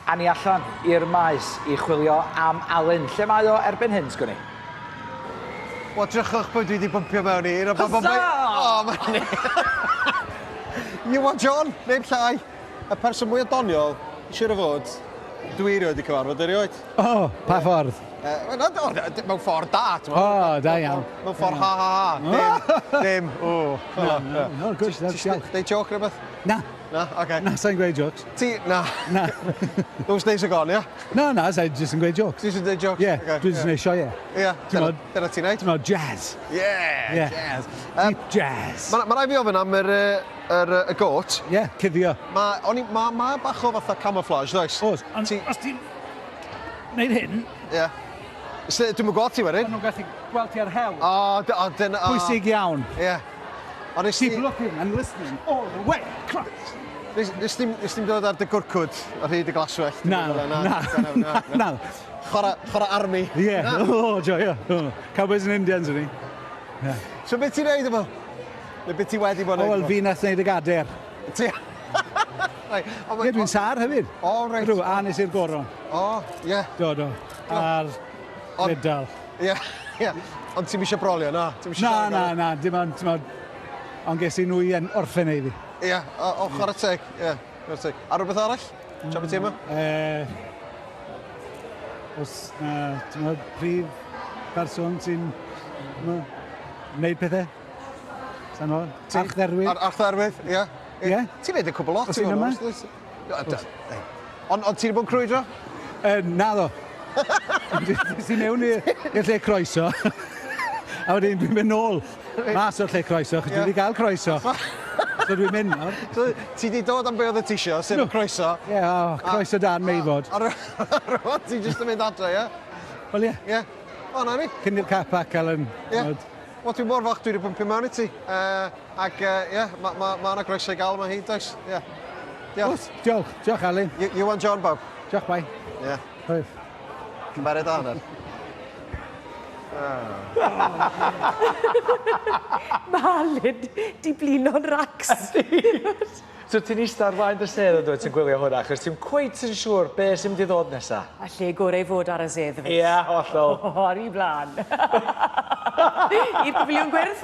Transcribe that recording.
A ni allan i'r maes i chwilio am Alun. Lle mae o erbyn hyn, sgwn i? Wel, drychwch pwy dwi wedi bympio mewn i. Un o bobl mwy... O, mae'n... Iwan John, neb llai. Y person mwy doniol, siwr o fod, dwi erioed wedi cyfarfod erioed. O, oh, pa ffordd? Mewn ffordd da, ti'n O, da iawn. Mewn ffordd ha ha ha. Dim, dim, o. No, no, no, good, diolch. Deud joke rhywbeth? Na. Na, oce. Okay. Na, sa'n gweud jokes. Ti, na. Na. Those days are gone, ie? Yeah? Na, na, sa'n just yn gweud jokes. Ti jyst yn deud jokes? Ie, yeah, okay, dwi jyst yn neud sioe. Ie, dyna ti'n neud. Ti'n meddwl, jazz. Yeah, yeah, jazz. Deep jazz. Mae ma rhaid fi ofyn am yr, yr, y got. Ie, yeah, cuddio. Mae ma, ma bach o fatha camouflage, does? Oes, ond os ti'n neud hyn... Ie. Yeah. Dwi'm yn gweld ti wedyn. Maen nhw'n gallu gweld ti ar hewl. O, o, dyna... Pwysig iawn. Ie. Yeah. Ond nes ti... Keep looking and listening all the way across. Nes ti'n dod ar dy gwrcwd ar hyd y glaswellt? Na, na, na, na. Chwarae army. Ie, o, joio. Cowboys and Indians yn ni. So beth ti'n neud yma? Neu beth ti wedi bod yn neud? O, wel, fi nath neud y gader. Ti... Ie, dwi'n sâr hefyd. O, reit. Rw, a nes i'r goron. O, ie. Do, do. A'r medal. Ie, ie. Ond ti'm eisiau brolio, na? Na, na, na, dim ond, ti'n ond ges i nwy yn orffen ei fi. Ie, o, chwarae teg, ie, chwarae teg. A rhywbeth arall? Tra bod ti yma? Os na, ti'n meddwl, prif person sy'n wneud pethau? Sa'n ôl? Archdderwydd. Archdderwydd, ie. Ie. Ti'n neud y cwbl lot. Os ti'n yma? Ond ti'n bod yn crwydro? Na ddo. Nes i mewn i'r lle croeso. A wedyn dwi'n mynd nôl mas o'r lle croeso, achos dwi wedi cael croeso. So dwi'n mynd nawr. So, ti wedi dod am be oedd y tisio, sef y croeso. Ie, yeah, croeso dan Meifod. A rwan ti jyst yn mynd adre, ie? Wel, ie. Ie. O, na ni. Cyn i'r car park cael yn... Ie. Wel, dwi'n mor falch dwi wedi bympio mewn i ti. Ac, ie, mae ma, ma yna groeso i gael yma hyd, does? Ie. Diolch. Diolch. Diolch, Alun. Iwan John, bawb. Diolch, bai. Ie. Hwyl. Cymeriad da, hanner. Mae Alun di blino'n racs. So ti'n eistedd ar flaen dy sedd yn dweud ti'n gwylio hwnna, achos ti'n cweit yn siŵr be sy'n mynd i ddod nesa. A lle gorau i fod ar y sedd hefyd. Ia, hollol. O, ar i blaen. I'r pafiliwn gwyrdd.